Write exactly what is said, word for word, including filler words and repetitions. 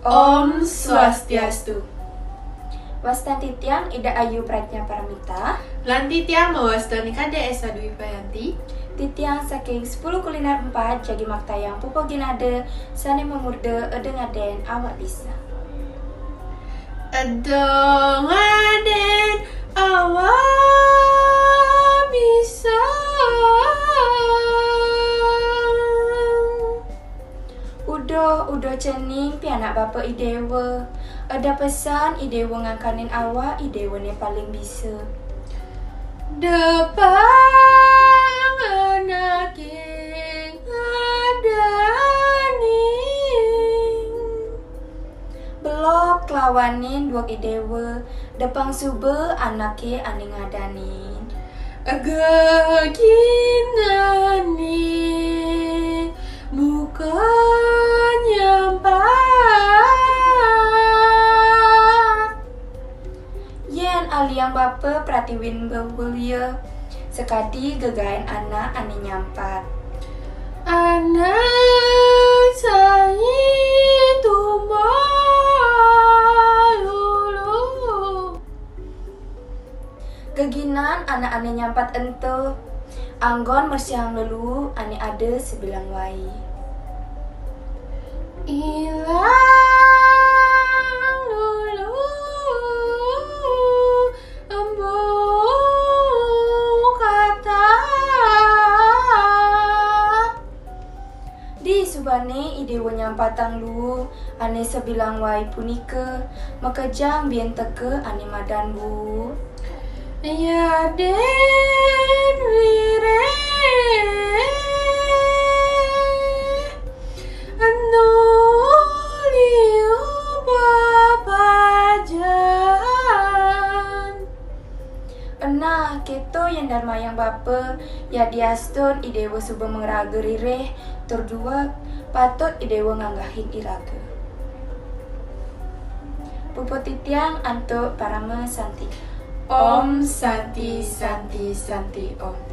Om Swastiastu. Wastan titiang Ida Ayu Pratnya Paramita. Lan titiang mawasta Nikade Esa Dwi Payanti. Titiang saking sepuluh kuliner empat jagi maktayang pupuh ginade sane mamurda Eda Ngaden Awak Bisa. Eda Ngaden Awak Bisa. Uduh, uduh cening pianak bapa Idewa. Eda pesan Idewa ngangkanin awak Idewa ne paling bisa. Depang anake ngadaning. Belog kelawanin duweg Idewa, depang suba anake ane ngadanin. Geginane buka nyampat. Yen aliang bapa pratiwin bewulya, sakadi gegaen anak ane nyampat. Anak sai tumbal lulu. Geginan anak ane nyampat ento, anggon mersihang leluu ane ada sabilang wai. Ilang lulu embu kata. Disubane Idewa nyampatang luu ane sabilang wai punika, makejang biin teka ane madan luu. Yaden rireh anu liu bepajan. Nah, keto yen darmayang bapa, yadiastun Idewa suba maraga rireh tur duweg, patut Idewa nganggahin iraga. Puput titiang antuk parama santi. Om Santi, Santi, Santi, Om.